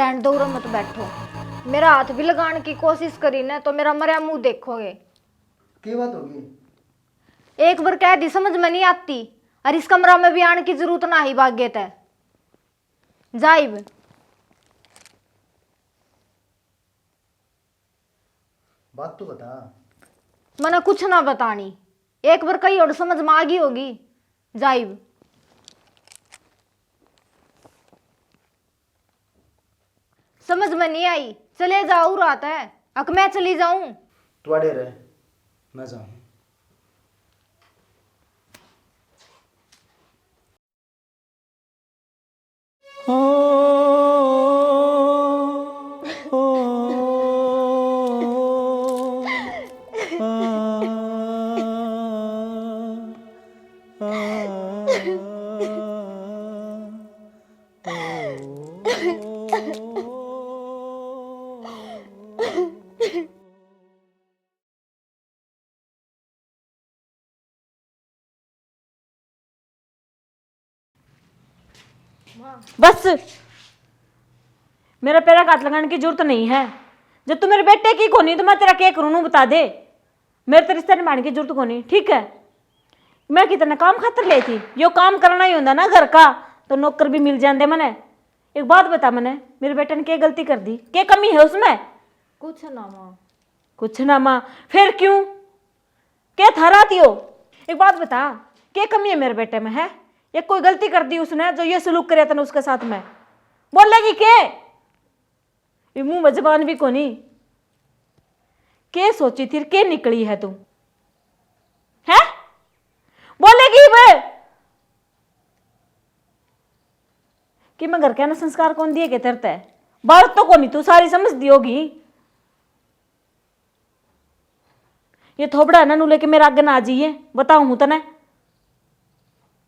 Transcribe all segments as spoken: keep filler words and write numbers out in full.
रहन दो रे, मत बैठो। मेरा हाथ भी लगाने की कोशिश करी ना तो मेरा मरया मुंह देखोगे। के बात होगी? एक बार कह दी, समझ में नहीं आती, और इस कमरा में भी आने की जरूरत ना ही भाग्य तै। जाइब। बात तो बता। मने कुछ ना बतानी, एक बार कही और समझ में आ गई होगी। जाइब। समझ में नहीं आई, चले जाओ, रात है। अक मैं चली जाऊं? तू आड़े रह, मैं जाऊं। बस, मेरा पैरा हाथ लगाने की जरूरत नहीं है। जब तू मेरे बेटे की कोनी तो मैं तेरा क्या करूँ, नू बता दे। मेरे तो रिश्ता निभाने की जरूरत कोनी, ठीक है? मैं कितना काम खातर ले थी, यो काम करना ही होंदा ना घर का, तो नौकर भी मिल जाते मने। एक बात बता मने, मेरे बेटे ने क्या गलती कर दी, क्या कमी है उसमें? कुछ ना माँ। कुछ ना माँ, फिर क्यों? के थारा थी हो? एक बात बता, के कमी है मेरे बेटे में, है? ये कोई गलती कर दी उसने जो ये सलूक करे तने उसके साथ में? बोलेगी के? ये मुंह में जबान भी कोनी। के सोची थी, के निकली है तू? है? बोलेगी वे? कि मैं घर के ना संस्कार कौन दिए के तेरे ते? बात तो कोनी, तू सारी समझ दी होगी। ये थोबड़ा है ना, नू लेके मेरा आगे ना आ जाइए, बताऊं हूं तने।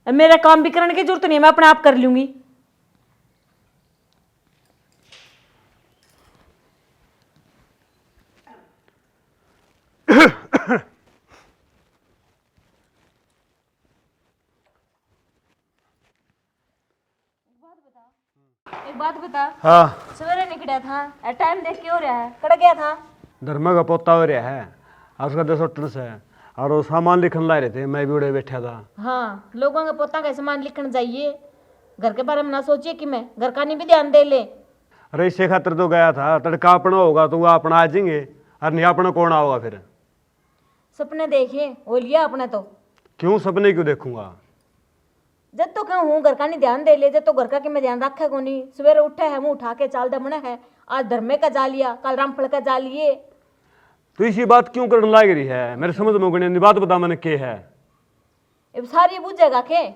मेरा काम भी करने की जरूरत नहीं है, मैं अपने आप कर लूंगी। एक बात बता। हाँ। सवेरे निकड़ा था, ए टाइम देख के हो रहा है, कड़ गया था? धर्मा का पोता हो रहा है, और उसका दस उठन से, और वो सामान लिखन ला रहे थे, मैं भी उड़े बैठा था। हाँ, लोगों के पोता का सामान लिखन जाइए, घर के बारे में ना सोचिए कि मैं घर का नहीं भी ध्यान दे ले। अरे इसे खातर तो गया था, तड़का अपना होगा तो वो अपना आ जाएंगे, और नहीं अपना कौन आओगा फिर? सपने देखे हो लिया आपने तो। क्यों सपने क्यों देखूंगा? जब तो कहूँ हूँ घर का नहीं ध्यान दे ले, जब तो घर का कि मैं ध्यान रखे कोनी। सवेरे उठे है मुंह उठा के चाल दमने है, आज धर्मे का जा लिया, कल रामफल का जा लिए। तो इसी बात क्यों करने लाग रही है? मेरे समझ में कोनी, बात बता मैंने के है? अब सारी बूझेगा के?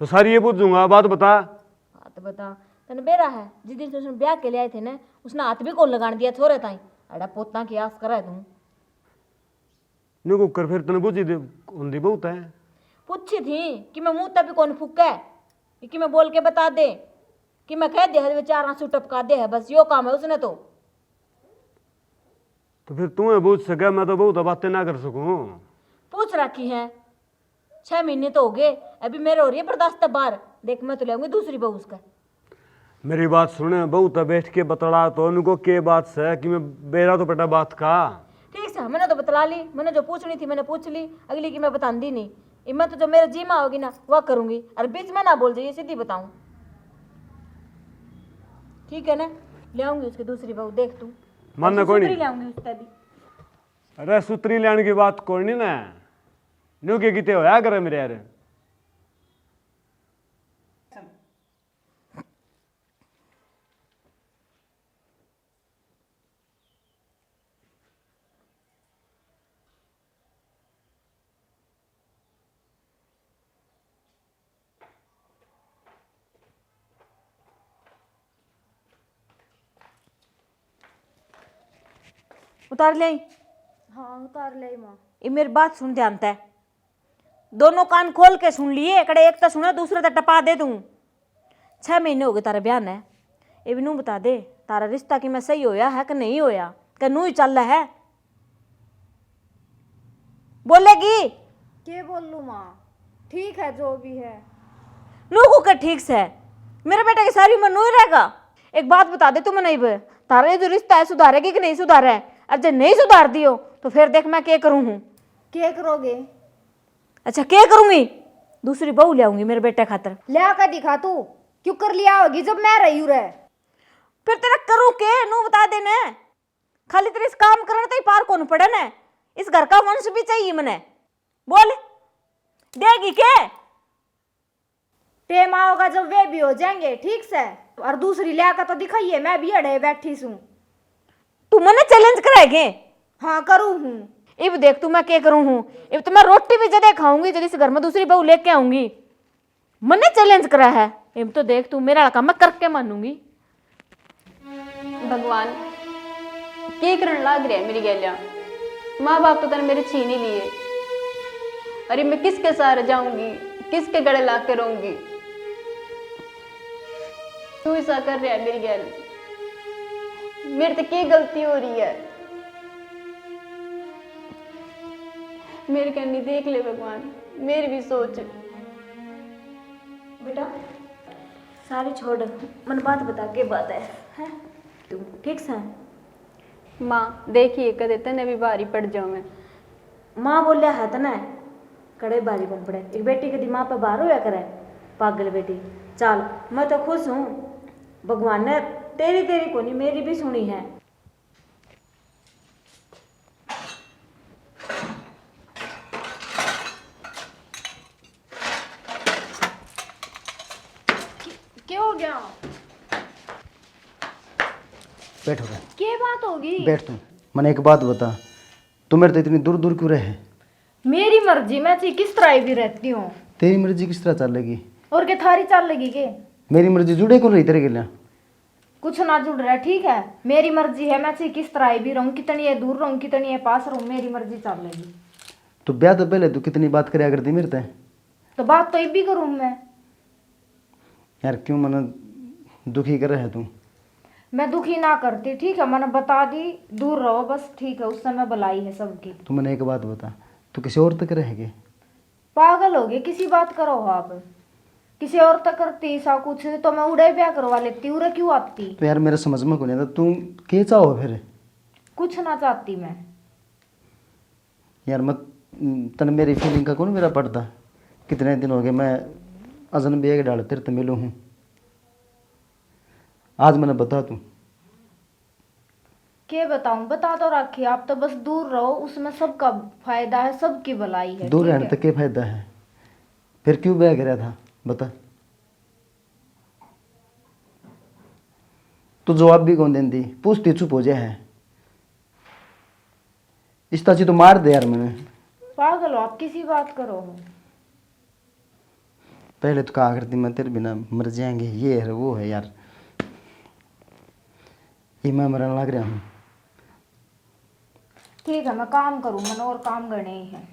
तो सारी ये बूझूंगा, बात बता। बात बता, तने बेरा है, जिस दिन से उसने ब्याह के ले आए थे ना, उसने हाथ भी कौन लगान दिया छोरे ताई। अड़ा पोता की आस करे तू। न्यू कुकर फिर तने बुझी दे, होंदी बहुत है। पूछी थी कि मैं मुंह तभी कौन फूके, कि मैं बोल के बता दे, कि मैं कह दे है, वे चार आंसू टपका दे है, बस यो काम है उसने तो। तो फिर तू है बूझ सके, मैं तो बहुत बातें ना कर सकूं। पूछ रखी है, छह महीने तो हो गए, अभी मेरे हो रही है बर्दाश्त बाहर। देख, मैं तो ले आऊंगी दूसरी बहू उसका। मेरी बात सुन, बहू तो बैठ के बतला तो उनको के बात से कि मैं बेरा तो पटा बात का। ठीक से, मैंने तो बतला ली, मैंने जो पूछनी थी मैंने पूछ ली, अगली की मैं बतांदी नहीं। इब मैं तो जो मेरे जी में आओगी ना वह करूंगी, और बीच में ना बोल जाइए, सीधी बताऊं। ठीक है ना, ले आऊंगी उसकी दूसरी बहू, देख तू। मानना कोई नहीं। ले आऊंगी उसका भी। अरे सुतरी लेने की बात कोई नहीं ना, न्यू के किते होया करे मेरे यार। उतार ले आई। हाँ, उतार ले आई माँ। ये मेरी बात सुन ध्यान तै, दोनों कान खोल के सुन लिए, कड़े एक तो सुना, दूसरे तो टपा दे तू। छह महीने हो गए तारे ब्याह ने, ये भी नू बता दे, तारा रिश्ता कि मैं सही होया है कि नहीं होया, कि नू ही चल है? बोलेगी? के बोलूं माँ, ठीक है जो भी है। नू को के ठीक से? मेरे बेटे की सारी उम्र नू ही रहेगा। एक बात बता दे तू मन्नै इब, थारा ये जो रिश्ता है सुधारेगी कि नहीं सुधारे? और जे नहीं सुधार दियो तो फिर देख मैं के करूँ हूँ। के करोगे? अच्छा के करूँगी? दूसरी बहू ले आऊंगी मेरे बेटे खातर। ल्या का दिखा तू, क्यों कर लिया होगी जब मैं रही हूँ रे? फिर तेरा करूँ के, नू बता दे ने। खाली तेरे इस काम करण ते ही पार कौन पड़े ने। इस घर का वंश भी चाहिए मने। बोल, देगी के? टेम आओगा जब वे भी हो जाएंगे, ठीक से। और दूसरी ल्या का तो दिखाइए, मैं भी अड़े बैठी सूं। तू मने चैलेंज करेगे? हाँ करूँ हूँ। इब देख तू मैं के करूँ हूँ। इब तो मैं रोटी भी जदे खाऊंगी जद इस घर में दूसरी बहू लेके आऊंगी। मने चैलेंज करा है। इब तो देख तू मेरा काम मैं करके मानूंगी। भगवान, के करण लाग रहा है मेरी गैल्या? माँ बाप तो तने मेरे छीन ही लिए। अरे मैं किसके सहारे जाऊंगी, किसके गले लाग के रहूंगी? क्यों ऐसा कर रहा है मेरी गैल? मेरे ते के गलती हो रही है? मेरे कन्नी देख ले भगवान, मेरी भी सोच। बेटा, सारी छोड़, मन बात बता, के बात है, हैं? तू ठीक से? माँ, देखिए कदे तने भी भारी पड़ जाऊँ मैं। माँ बोलिया है तने, कड़े भारी कौन पड़े। एक बेटी कदी माँ पे भार होया करे, पागल बेटी। चल, मैं तो खुश हूँ, भगवान ने तेरी, तेरी कोनी, मेरी भी सुनी है। के हो गया? बैठ हो गया। के बात होगी? बैठ तू। मने एक बात बता, तू मेरे तो इतनी दूर दूर क्यों रहे? मेरी मर्जी, मैं चाहे किस तरह भी रहती हूँ। तेरी मर्जी किस तरह चलेगी? और के थारी चल लगी के? मेरी मर्जी जुड़े कौन रही तेरे गेल्या? कुछ ना जुड़ रहा, ठीक है? मेरी मर्जी है, मैं चाहे किस तरह भी रहूँ, कितनी ये दूर रहूँ, कितनी ये पास रहूँ, मेरी मर्जी चल लगी। तो ब्याह तो पहले तू कितनी बात करया करती मेरे ते। तो बात तो इब भी करूँ मैं। यार क्यों मने दुखी करे है तू? मैं दुखी ना करती, ठीक है? मैंने बता दी, दूर रहो बस, ठीक है? उससे मैं भलाई है सबकी। तू मने एक बात बता, तू किसी और तक रहेगी? पागल हो गए, किसी बात करो हो आप? किसी और तक करती सा कुछ तो मैं उड़े ब्याह करवा लेती, उरे क्यों आती? तो यार मेरे समझ में कोनी आता, तू के चाहो फिर? कुछ ना चाहती मैं। यार मत, तन मेरी फीलिंग का कौन मेरा पड़ता? कितने दिन हो गए मैं अजनबी एक डाल तेरे ते मिलूँ हूँ। आज मने बता तू। के बताऊं, बता तो रखी, आप तो बस दूर रहो, उसमें सबका फायदा है, सबकी भलाई है। दूर ठीक रहने है? तक के फायदा है? फिर क्यों ब्याह करा था, बता। तू जवाब भी कौन देंदी, पूछती चुप हो जाए है। इस ताची तो मार दे यार मैंने। पागल हो आप, किसी बात करो हो? पहले तो कहा करती मैं तेरे बिना मर जाएंगे, ये है वो है यार, ये मैं मरने लग रहा हूँ। ठीक है, मैं काम करूँ, मैंने और काम करने ही है।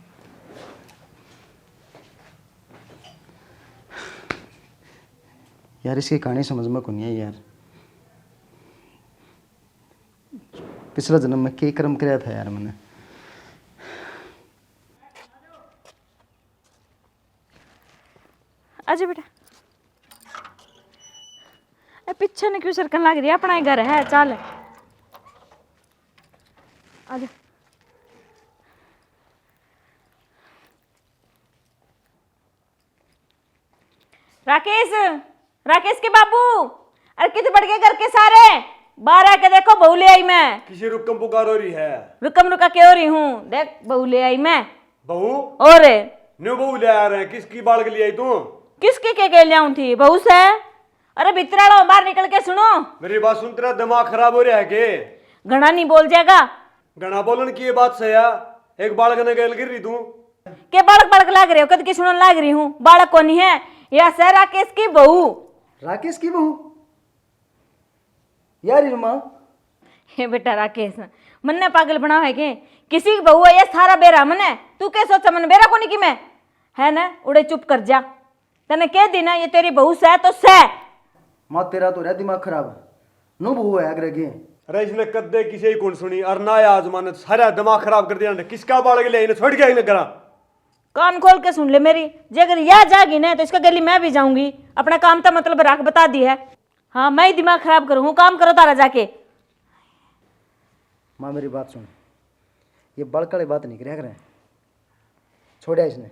यार इसकी कहानी समझ में कोनी आई यार। पिछला जन्म में के कर्म करया था यार मैंने। आजा बेटा। ए, पीछे ने क्यों सरकन लग रही है? अपना ही घर है, चल। आजा। राकेश, राकेश के बाबू, अरे कित बढ़ गए घर के सारे? बाहर आके देखो, बहू ले आई मैं। किसी रुकम पुकार हो रही है? रुकम रुका के हो रही हूँ, देख बहू ले आई मैं। बहू? और? न्यू बहू ले आ रहे हैं, किसकी बालक ले आई तू? किसकी के के ले आऊं थी, बहू से? अरे भीतर आलो, बाहर निकल के सुनो। मेरी बात सुन, तेरा दिमाग खराब हो रहा है के? घना नहीं बोल जाएगा। घना बोलन की ये बात सही है, एक बालक ने गैल गिर रही तू। के बालक बालक लाग रहे हो, कद की सुनन लाग रही हूँ, बालक कोनी है, या सै राकेश की बहू। राकेश की बहू? यार इरमा। हे बेटा राकेश, मन्ने पागल बनाओ है के? किसी की बहू है ये सारा बेरा मन्ने, तू के सोचा मन्ने बेरा कोनी की मैं, है ना? उड़े चुप कर जा। तने कह दी ना ये तेरी बहू सै तो सै। माँ तेरा तो रहा दिमाग खराब, नू बहू है अगर के। अरे इसने कद्दे किसी ही कौन सुनी, और ना या आजमानत सारा दिमाग खराब कर दिया ने। किसका बालक ले इन्हें छोड़ गया इन्हें घरा। कान खोल के सुन ले मेरी, जे अगर या जागी ना तो इसका गली मैं भी जाऊंगी। अपना काम तो मतलब राख, बता दी है। हाँ, मैं ही दिमाग खराब करूँ हूँ, काम करो तारा जाके। माँ, मेरी बात सुन, ये बड़क वाली बात नहीं करया करें, छोड़या इसने।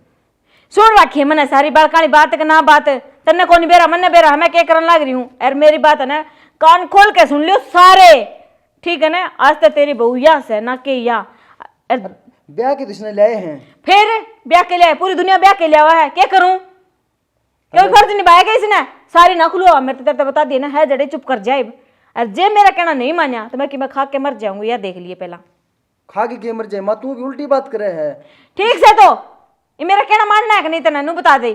सुन रखी है मैंने सारी बड़क वाली बात के ना बात, तन्ने कोनी बेरा, मन्ने बेरा है, मैं के करन लाग रही हूँ। और मेरी बात है ना, कान खोल के सुन लियो सारे, ठीक है ना? आज तो तेरी बहू या से ना के या। और ब्याह के तो इसने ल्याए हैं। फिर ब्याह के ल्याए, पूरी दुनिया ब्याह के ल्यावा है, के करूँ? क्यों फर्ज निभाया क्या इसने? सारी ना खुलवा, मेरे तो तेरे तो बता दिया ना, है जड़े चुप कर जाए। और जे मेरा कहना नहीं मान्या तो मैं कि मैं खा के मर जाऊंगी, या देख लिए पहला। खा के के मर जाए माँ, तू भी उल्टी बात करे है। ठीक से तो, ये मेरा कहना मानना है कि नहीं तन्ने, नू बता दे।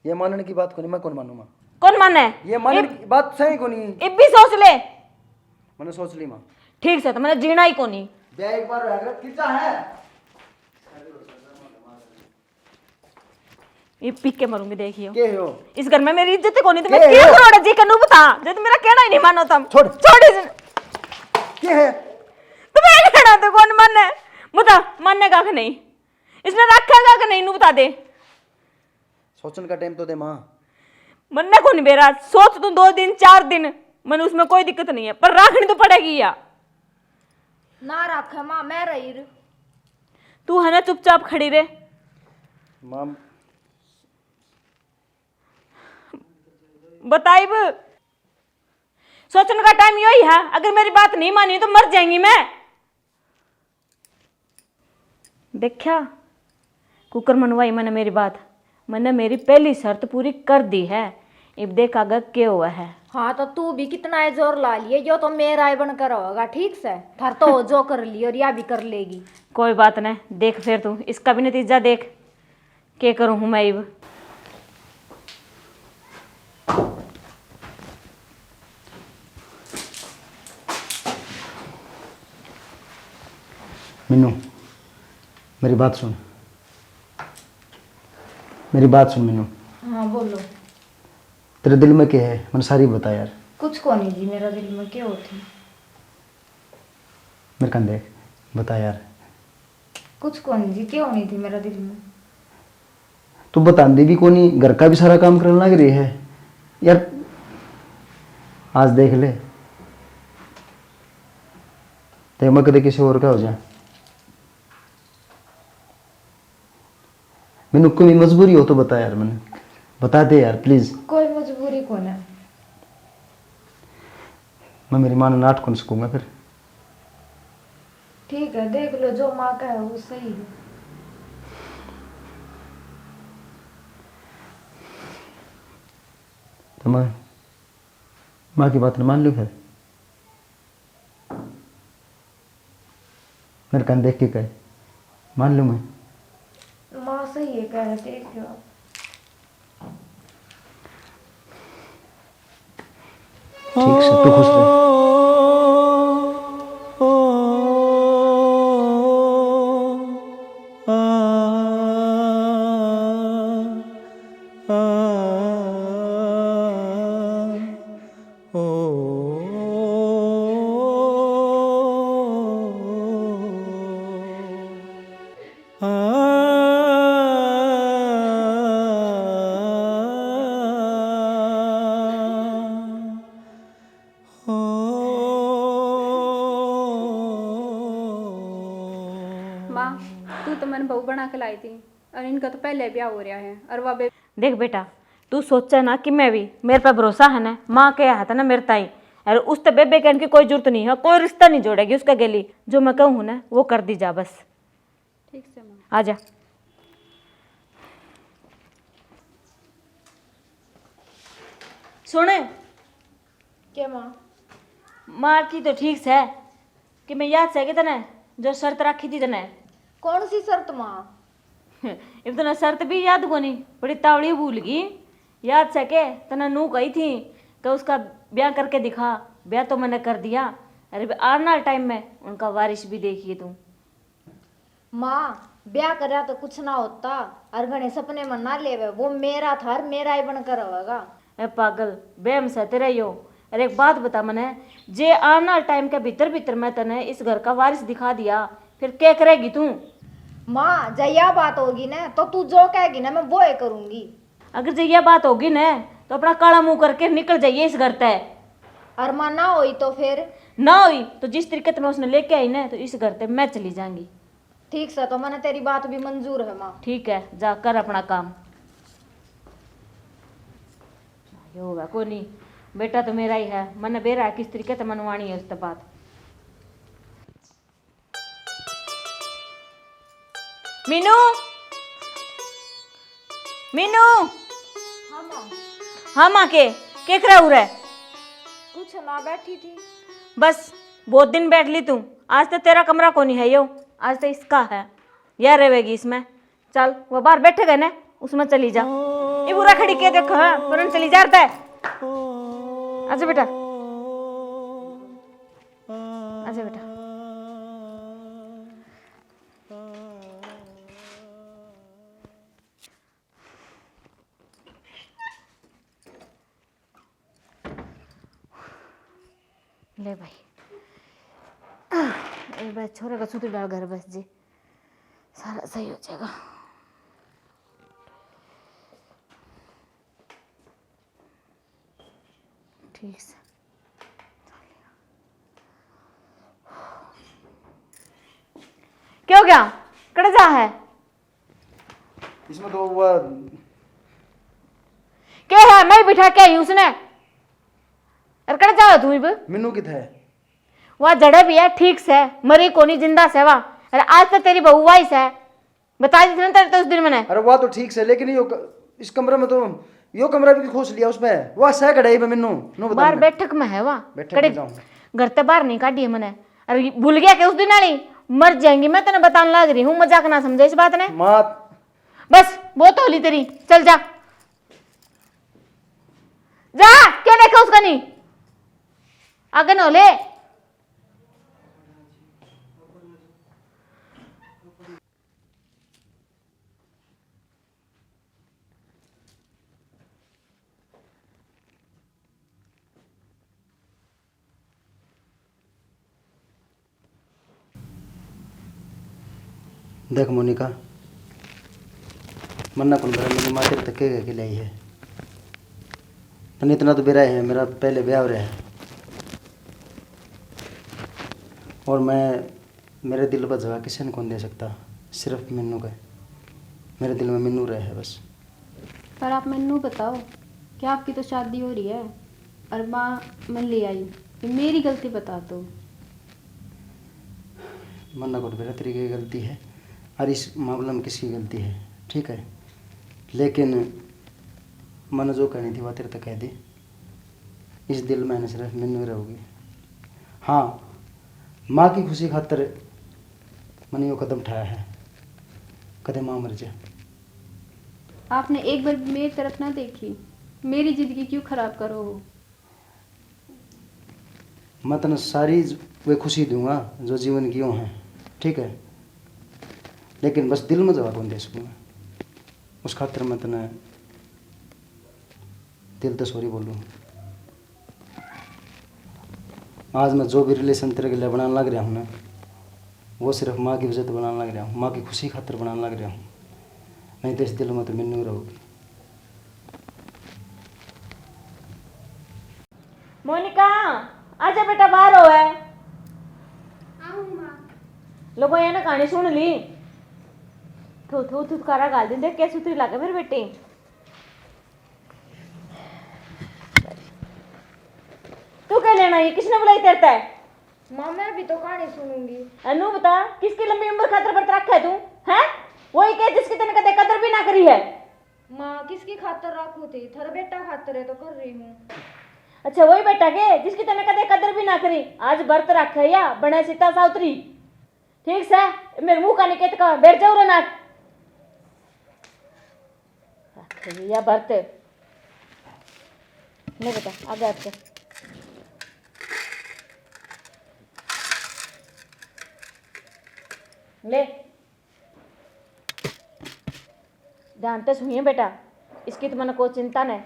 ये मानने की बात कोनी, मैं कौन मानू माँ? कौन माने? ये मानने इब-, की बात सही कोनी। इब भी सोच ले। मैंने सोच ली माँ। ठीक से तो मैंने जीना ही कोनी। ब्याह एक बार होया करे, कितना है? ये पी के मरूंगी, देखियो। के हो? इस घर में मेरी इज्जत ही कोनी, तो मैं के क्या हो? करोड़ा जी कनू बता, जब मेरा कहना ही नहीं मानो तुम। छोड़। छोड़ इस। के है? तुम्हें कहना तो कौन माने? बता, मानेगा कि नहीं? इसने रखेगा कि नहीं, नू बता दे। सोचन का टाइम तो दे माँ। मन्ने कोनी बेरा, सोच तू दो दिन, चार दिन, मन्ने उसमें कोई दिक्कत नहीं है, पर राखनी तो पड़ेगी या। ना राखे माँ, मैं रही रू। तू है ना, चुपचाप खड़ी रे। माँ। बताइब, सोचने का टाइम यही है, अगर मेरी बात नहीं मानी तो मर जाएंगी मैं। देखा, कुकर मनवाई मैंने मेरी बात, मैंने मेरी पहली शर्त पूरी कर दी है। इब देख आगे के हुआ है। हाँ, तो तू भी कितना है जोर ला लिए, यो तो मेरा ही बनकर होगा, ठीक से? थार तो जो कर ली और या भी कर लेगी। कोई बात नहीं, देख फिर तू इसका भी नतीजा देख, के करूँ हूँ मैं इब। मीनू, मेरी बात सुन, मेरी बात सुन मीनू। हाँ, बोलो। तेरे दिल में क्या है, मैंने सारी बता यार। कुछ को नहीं जी, मेरा दिल में क्या होती। मेरे कान देख, बता यार। कुछ को नहीं जी, क्या होनी थी मेरा दिल में? तू बतांदी भी कोनी, घर का भी सारा काम करने लग रही है यार। आज देख ले, देख मैं कदे किसी और का हो जा। मैनू कोई मजबूरी हो तो बता यार, मैंने बता दे यार, प्लीज। कोई मजबूरी को ना। मैं मेरी माँ ने नाट कौन सकूंगा फिर? ठीक है, देख लो, जो माँ का है वो सही है। तो मैं माँ की बात न मान लूँ फिर? मेरे कान देख के कहे, मान लूँ मैं? माँ सही है, कह, देख लो। ठीक से, तू खुश रह। माँ, तू तो मैंने बहू बना के लाई थी, और इनका तो पहले ब्याह हो रहा है, और वह बे- देख बेटा, तू सोचे ना कि मैं भी, मेरे पे भरोसा है ना, माँ के है ना मेरे ताई, और उस तो बेबे कहने की कोई जरूरत नहीं है, कोई रिश्ता नहीं जोड़ेगी उसका गेली। जो मैं कहूँ ना, वो कर दी जा बस। ठीक से माँ। आ जा। सुन। क्या माँ? माँ की तो ठीक से, कि मैं याद से कि तने जो शर्त रखी थी तने। कौन सी शर्त माँ? इब तने शर्त भी याद कोनी, बड़ी तावड़ी भूल गई। याद से के तने नू कही थी कि उसका ब्याह करके दिखा। ब्याह तो मैंने कर दिया। अरे, आने वाले टाइम में उनका वारिस भी देखिए तू। माँ, ब्याह करया तो कुछ ना होता, और घणे सपने में ना लेवे, वो मेरा था और मेरा ही बनकर रहेगा। ए पागल, बेम से तेरे यो। अरे एक बात बता मने, जे आने वाले टाइम के भीतर भीतर मैं तने इस घर का वारिस दिखा दिया, फिर क्या करेगी तू? माँ, जब यह बात होगी ना, तो तू जो कहेगी ना, मैं वो ही करूँगी। अगर जे यह बात होगी ना, तो अपना काला मुंह करके निकल जाइए इस घर तै। और माँ ना होई तो फिर? ना होई तो जिस तरीके ते मैं उसने लेके आई ना, तो इस घर ते मैं चली जाऊंगी। ठीक से, तो मने तेरी बात भी मंजूर है माँ। ठीक है, जा कर अपना काम। ये होगा कोनी, बेटा तो मेरा ही है, मने बेरा है किस तरीके ते मनवानी है उससे बात। मीनू, मीनू। हाँ माँ। हाँ माँ के, के करे उरे? कुछ ना, बैठी थी। बस, बहुत दिन बैठ ली तू। आज तो तेरा कमरा कोनी है यो, आज तो इसका है, या रहेगी इसमें। चल, वो बाहर बैठे गए ना, उसमें चली जा। ये बुरा खड़ी के देखो, हाँ, तुरंत चली जा रे। आजा बेटा, आजा बेटा। ले भाई, ए बस छोरे का सूती डाल घर बस जी, सारा सही हो जाएगा। ठीक से। क्या हो गया? कड़े जा है? इसमें तो वो क्या है, मैं ही बिठा के आई उसने। अरे कड़े जाओ तू इब? मिन्नू कित है? वह जड़े भी है, ठीक से, मरी कोनी, जिंदा से वह। अरे आज तो तेरी बहू आई से, बता दी थी ना तेरे तो उस दिन मैंने। अरे वह तो ठीक से, लेकिन यो क-, इस कमरे में तो यो कमरा भी खोस लिया उसमें। वह सह कड़े इब मिन्नू, नो बता बाहर मैं। बैठक में है वह। बैठक कड़े में जाऊँ। घर ते बाहर नहीं काढ़ी है मैंने। अरे भूल गया कि उस दिन वाली? मर जाएंगी मैं, तेने बताने लाग रही हूँ, मजाक ना समझे इस बात ने। माँ। बस, बहुत होली तेरी, चल जा। जा, क्या देखा उसका नहीं? आगे न हो ले। देख मोनिका, मन्ना कौन भरा, मेरी माँ तेरे तक के के लाई है। तने इतना तो बेरा है, मेरा पहले ब्याह हो रहा है। और मैं, मेरे दिल पर जगह किसी ने कौन दे सकता, सिर्फ मिन्नू का। मेरे दिल में मिन्नू रहे है बस। पर आप मैनू बताओ, क्या आपकी तो शादी हो रही है और माँ मन ले आई, ये मेरी गलती बता दो। मन्ना को बेरा तेरी की गलती है और इस मामले में किसकी गलती है, ठीक है, लेकिन मैंने जो कहनी थी वह तेरे तक कह दी। इस दिल में ना सिर्फ मिन्नू ही रहोगी। हाँ, माँ की खुशी खातर मैंने यो कदम उठाया है, कदे माँ मर जा। आपने एक बार मेरी तरफ ना देखी, मेरी जिंदगी क्यों खराब करो हो? मैं तने सारी ज-, वे खुशी दूंगा जो जीवन की हो है, ठीक है, लेकिन बस दिल में जगह कौन दे सकूँगा, उस खातर मैं तने दिल तो सॉरी बोलूँ। आज मैं जो भी रिलेशन तेरे के लिए बनाने लग रहा हूँ ना, वो सिर्फ माँ की वजह तो बनाने लग रहा हूँ, माँ की खुशी खातर बनाने लग रहा हूँ, नहीं तो इस दिल में तो मिन्नू ही रहोगी। मोनिका, आजा बेटा, बाहर हो है। आऊँ माँ। लोगों ये ना कहानी सुन ली। थू थू थुतकारा गाल दिन, देख कैसे सुथरी लागे मेरे बेटे। तू क्या लेना है? किसने बुलाई तेरे तै? माँ, मैं भी तो कहानी सुनूंगी। अनु बता, किसकी लंबी उम्र खातर व्रत रखा है तू? हैं? वही के जिसकी तने कदे कदर भी ना करी है। माँ, किसकी खातर रखूं थी? थारे बेटा खातर है तो कर रही हूँ। अच्छा, वही बेटा के जिसकी तने कदे कदर भी ना करी, आज व्रत रखे या बने सीता सावित्री। ठीक से, मेरे मुंह का निकेत का बैठ जाओ रे नाक। रखे या व्रत। ले बेटा, आगे हट के। ले। ध्यान ते सुनिए बेटा, इसकी तो मने को चिंता ने।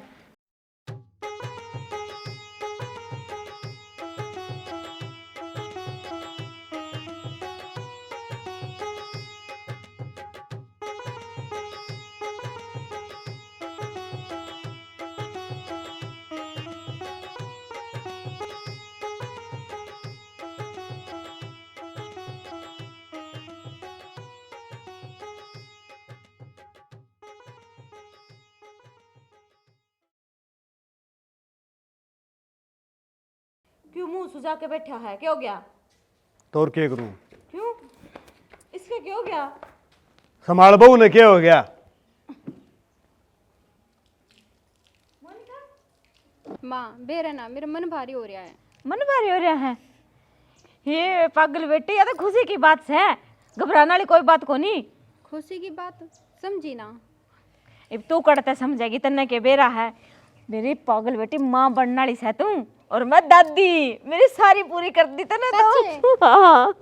क्यों मुंह सुजा के बैठा है, क्या हो गया? तो और क्या करूं? क्यों, इसके क्या हो गया? संभाल बहू ने, क्या हो गया? माँ, बेरे ना, मेरा मन भारी हो रहा है। मन भारी हो रहा है? ये पागल बेटी, या तो खुशी की बात है, घबराने वाली कोई बात कोनी। खुशी की बात समझी ना। इब तू कड़ते समझेगी, तन्ने के बेरा है। मेरी पागल बेटी, माँ बनने वाली सै तू और मैं दादी। मेरी सारी पूरी कर दी तन्ने तो। सच्ची? हाँ।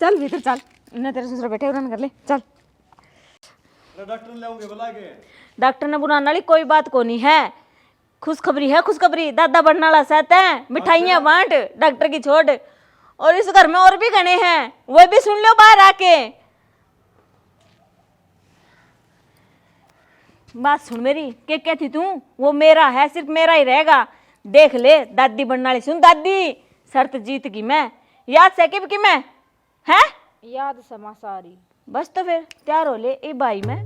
चल भीतर चल, इन्हें तेरे ससुर बैठे उन्होंने कर ले। चल। अरे डॉक्टर ने लाऊंगे बुला के। डॉक्टर ने बुलाने वाली कोई बात कोनी है। खुशखबरी है, खुशखबरी। दादा बनने वाला सै तै, मिठाइयाँ बांट, डॉक्टर की छोड़। और इस घर में और भी घणे हैं, वो भी सुन लो बाहर आके। बात सुन मेरी, के कहती तू, वो मेरा है, सिर्फ मेरा ही रहेगा। देख ले, दादी बनने वाली सुन दादी, शर्त जीत गई मैं। याद से कि, कि मैं, हैं? याद समा सारी। बस तो फिर तैयार हो ले, ए भाई मैं।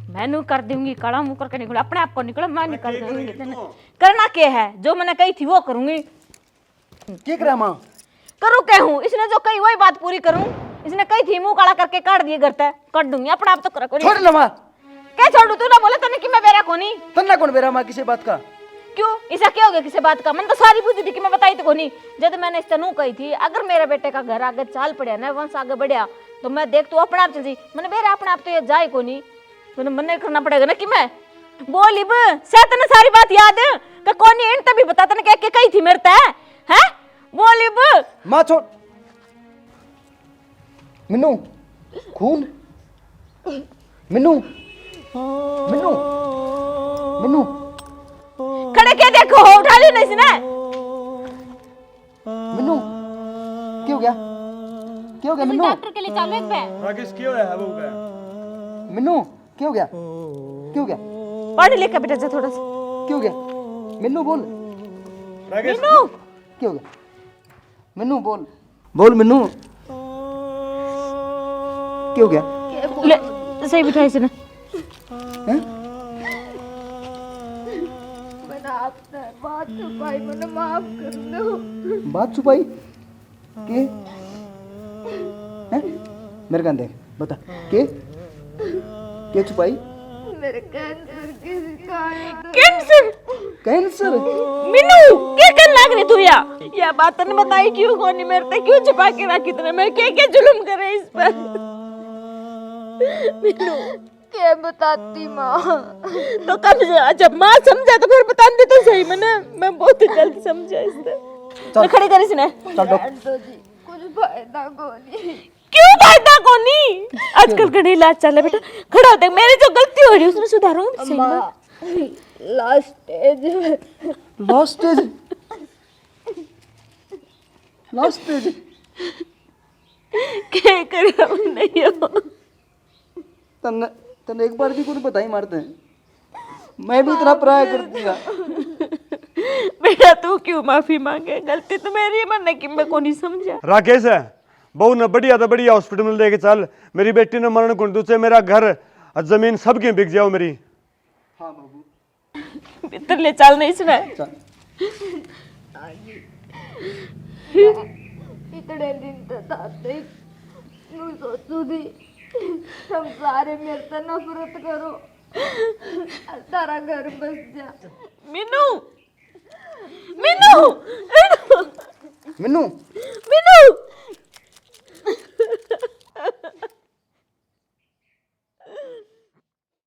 मैं नू कर दूंगी काला मुंह करके निकल, अपने आप को निकल, मैं नहीं कर दूंगी। करना के है, जो मैंने कही थी वो करूंगी। के करा माँ? करूँ के हूँ, इसने जो कही वही बात पूरी करूँ। इसने कही थी मुंह काला करके काट दिए घर तै, काट दूंगी, अपने आप तो करा कोनी। छोड़ ले माँ। के छोड़ू, तू ना बोले, तने कि मैं बेरा कोनी। तन्ना कौन बेरा माँ किसी बात का? क्यों, इसा क्या हो गया किसी बात का? मन तो सारी बुझ थी कि मैं बताई तो कोनी। जब मैंने इससे नू कही थी, अगर मेरे बेटे का घर आगे चाल पड़या ना, वंश आगे बढ़या, तो मैं देख तू अपने आप चल जी। मैंने बेरा अपने आप तो ये जाए कोनी। मैंने मन्ने करना पड़ेगा ना कि मैं बोल इब। सै तने सारी बात याद के कोनी? इन तभी बता, तने कह के कही थी मेरे तै, हैं? बोल इब। माँ छोड़। मिन्नू, खून। मिन्नू, मिन्नू, मिन्नू। खड़े के देखो हो, उठा लियो ना इसने। मिन्नू, क्या हो गया? क्या हो गया मिन्नू? डॉक्टर के लिए चालू एक पे। राकेश, क्या होया है बहू का? मिन्नू, क्या हो गया? क्या हो गया? पानी लेके बेटा जा थोड़ा सा। क्या हो गया? मिन्नू बोल। राकेश, मिन्नू, क्या हो गया? मिन्नू बोल। बोल मिन्नू। क्या हो गया? ले, सही बिठा इसने। हैं? मैंने आपसे बात छुपाई, मैंने माफ कर दो। बात छुपाई? के? हैं? मेरे कान देख, बता। के? के छुपाई? मेरे कैंसर की शिकायत। कैंसर? कैंसर? मिन्नू, के कर लाग रही तू या? या बात तने बताई क्यों कोनी मेरे ते? क्यों छुपा के रखी तने? मैं के के जुल्म करे इस पर? मिन्नू, के बताती माँ? तो कब से? जब माँ समझा तो फिर बतांदी तो सही मैंने। मैं बहुत जल्द समझा इसने। चल। तो खड़ी कर इसने। चल डॉक्टर। तो जी, कुछ फायदा कोनी। क्यों फायदा कोनी? आजकल घणे इलाज चल रहे बेटा। खड़ा हो, देख, मेरी जो गलती हो रही है उसने सुधारूंगी सही में। माँ, लास्ट स्टेज है। Last stage? Last stage? के करे नहीं हो? तन्ने, तन्ने एक बार भी कोई बताई मारते हैं। मैं भी इतना प्राय कर दिया। बेटा, तू क्यों माफी मांगे? गलती तो मेरी है, मैंने कि मैं को नहीं समझा। राकेश है, बहू ने बढ़िया तो बढ़िया हॉस्पिटल में लेके चल। मेरी बेटी ने मरण कोनी दूं, चाहे मेरा घर और जमीन सब की बिक जाओ मेरी। हाँ बाबू। भीतर ले चल नहीं सुना। चल। इतने दिन तो थाते ही न्यू सोचू थी, तुम सारे मेरे से नफरत करो, थारा घर बस जा। मीनू, मीनू, मिन्नू। मीनू।